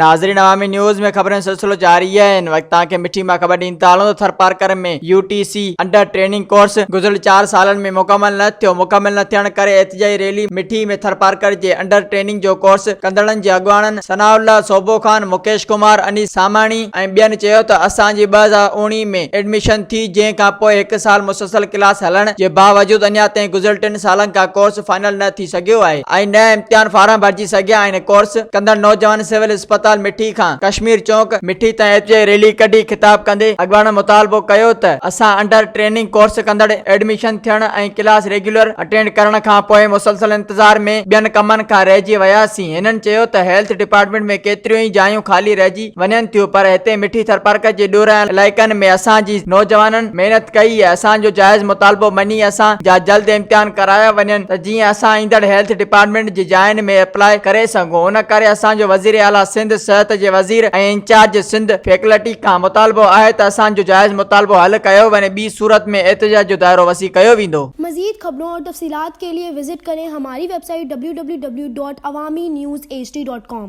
ناظرين عوامي نيوز ۾ خبرن جو سلسلو جاري آهي هن وقت توهان کي مٺي مان خبر ڏيندا هلون ته Tharparkar ۾ U T C under training course گذريل چار سالن ۾ مڪمل نه ٿيو مڪمل نه ٿيڻ ڪري احتجاجي ريلي مٺي ۾ ٿرپارڪر جي انڊر ٽريننگ جو ڪورس ڪندڙن جي اڳواڻن ثناء الله صوبو خان مڪيش ڪمار انيس ساماڻي ۽ ٻين چيو ته اسان جي 2019 ۾ ايڊميشن ٿي جنهن کان پوء هڪ سال مسلسل ڪلاس هلڻ جي باوجود اڃا تائين گذريل ٽن سالن کان ڪورس فائنل نه ٿي سگهيو آهي ۽ نه امتحان فارم ڀرجي سگهيا آهن ڪورس ڪندڙ نوجوان سول اسپتال مٺي کان ڪشمير چونڪ مٺي تائين احتجاجي ريلي ڪڍي خطاب ڪندي اڳواڻن مطالبو ڪيو ته اسان انڊر ٽريننگ ڪورس ڪندڙ ايڊميشن ٿيڻ ۽ ڪلاس ريگيولر اٽينڊ ڪرڻ کان پوء مسلسل انتظار ۾ ٻين ڪمن کان رهجي وياسين هنن چيو ته هيلٿ ڊپارٽمينٽ ۾ ڪيتريون ئي جايون خالي رهجي وڃن ٿيون پر هتي مٺي ٿرپارڪر جي ڏورانهن علائقن ۾ اسان جي نوجوانن محنت ڪئي آهي اسان جو جائز مطالبو مڃي اسان جا جلد امتحان ڪرايا وڃن ته جيئن اسان ايندڙ هيلٿ ڊپارٽمينٽ جي جاين ۾ اپلاء ڪري سگهون ان ڪري اسان جو وزير اعليٰ سنڌ صحت جي وزير ۽ انچارج سنڌ فيڪلٽي کان مطالبو آهي ته اسان جو جائز مطالبو حل ڪيو وڃي ٻي صورت ۾ احتجاج جو دائرو وسيع ڪيو ويندو. مزيد خبرون اور تفصيلات کے لئے وزٽ ڪرين ھماري web site www.awamiNewsHD.com.